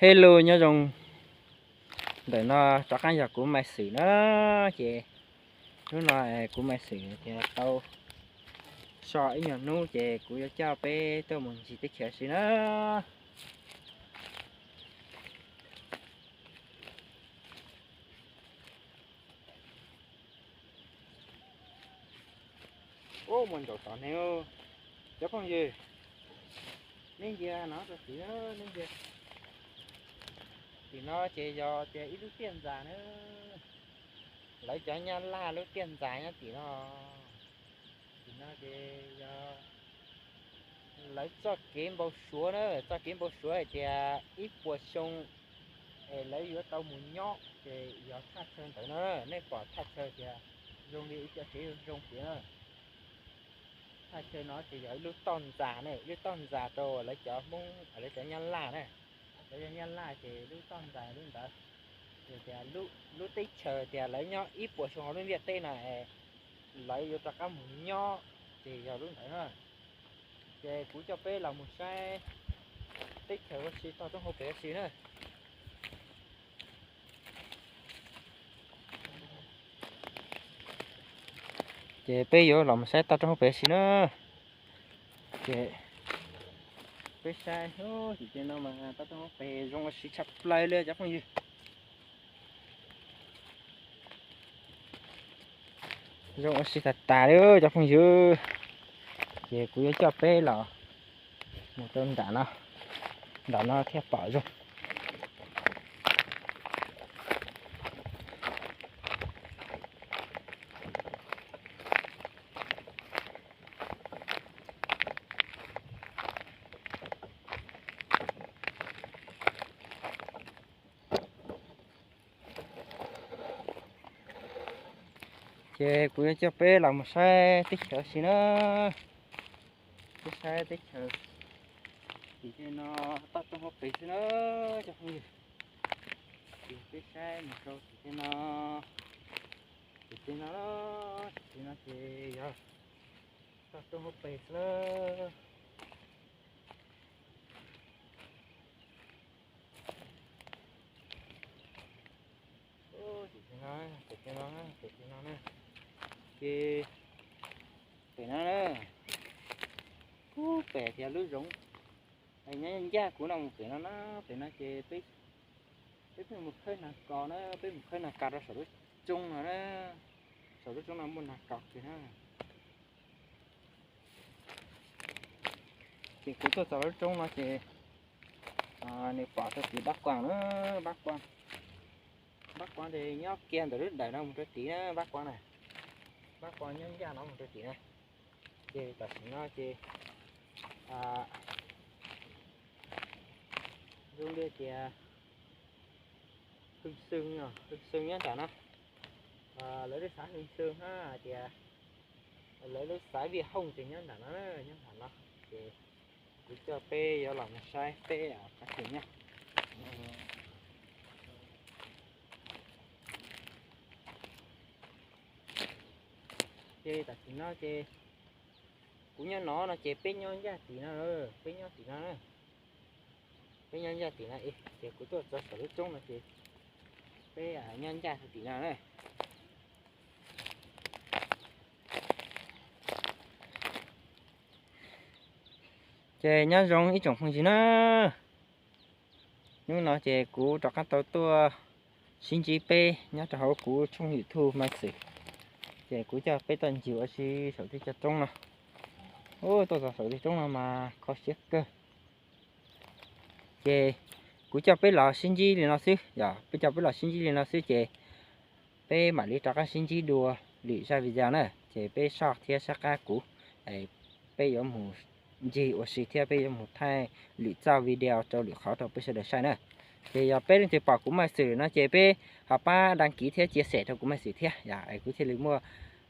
Hello, nyob zoo. Ntawm no rov qab yog kuv Maiv Xwm na. Ces hnub no kuv Maiv Xwm tias tau so ib nyuag hnub ces kuv yuav coj peb tuaj mus ncig teb chaws si na. Ub, muaj ntsaum tod ne. Cov phooj ywg, neb ntsia no rau tid, neb ntsia. Tim no ces yog tias ib lub tiaj ntxas na. Lawv cov Nyab Laj lub tiaj ntxas nyob tim no. Tim no ces yog lawv txoj kev npau suav na, txoj kev npau suav hais tias ib puas xyoo es lawv yuav tau mus nyob ces yog thaj chaw ntawd no. Nej pom thaj chaw tias zoo li ib co tsev zoo zoo tias na. Thaj chaw no ces yog ib lub toj ntxas ne, ib lub toj ntxas rau lawv cov Hmoob, lawv cov Nyab Laj na. Lawv cov Nyab Laj ces lub toj ntxas lub ntawd. Tias lub teb chaws tias lawv nyob ib puas xyoo hauv lub ntiaj teb no, lawv yuav rov qab mus nyob ces yog lub ntawd na. Ces kuv coj peb los mus saib teb chaws ua si toj roob hauv pes ua si na. Ces peb yuav los mus saib toj roob hauv pes ua si na. Ces peb saib, tim no mas toj roob hauv pes zoo ua si tshaj plaws li cov phooj ywg. Zoo ua si tas tas li cov phooj ywg. Ces kuv yuav coj peb los mus rau nram no, nram no thiaj pom zoo. Ces kuv yuav coj peb los mus saib teb chaws si na. Peb saib teb chaws tim tej no toj roob hauv pes xwb na cov phooj ywg. Ces peb saib mus rau tim tej no, tim tej no, tim tej no ces yog toj roob hauv pes xwb na. Tim no, tim no, tim no na. Ces pem no na, kuv pem tias lub zoov nyob ncaj kuv no mus pem no na, pem no ces peb pheej mus khawb nas kos na, peb mus khawb nas kos rau saum lub roob no na, saum lub roob no muaj nas kos kawg na. Ces kuv tuaj txog lub roob no ces nws pom rau tim Pab Kuas na, Pab Kuas, Pab Kuas ces nyob kiag ntawm lub dawm no mus rau tid na, Pab Kuas na, Pab Kuas nyob ncaj no mus rau tid na. Ces tam sim no ces zoo li tias Hwj Xwm, Hwj Xwm nyob nram no, lawv lub xav Hwj Xwm hab tias lawv lub xav Vij Hooj ces nyob nram no, nyob nram no. Ces kuv coj peb yuav los mus saib peb qab kws nyob. Ces tam sim no ces kuv nyob no no ces peb nyob ncaj tim no, peb nyob tim no na. Peb nyob ncaj tim no, ces kuv tuaj txog saum lub roob no ces peb nyob ncaj tim no na. Ces nyob zoo ib tsoom phooj ywg na, hnub no ces kuv rov qab tau tuaj sib ntsib peb nyob rau hauv kuv tshooj YouTube Maiv Xwm. Ces kuv coj peb tuaj ncig ua si saum tej cov roob no. Ub, tuaj txog saum tej roob no mas kho siab kawg. Ces kuv coj peb los sib ntsib li no xwb, yog peb coj peb los sib ntsib li no xwb ces peb mam li rov qab sib ntsib dua lwm zaj video na. Ces peb soj thiab sab qab kuv, peb yuav mus ncig ua si thiab peb yuav mus thaij lwm txoj video rau lwm qhov rau peb sawv daws saib na. Ces yog peb leej twg pom kuv Maiv Xwm no ces peb ho pab đăng ký thiab chia sẻ rau kuv Maiv Xwm thiab, yog kuv thiaj li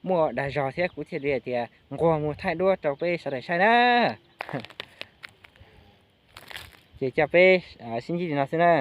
muaj dag zog thiab kuv thiaj li hais tias nquag mus thaij duab rau peb sawv daws saib na. Ces coj peb sib ntsib li no xwb na.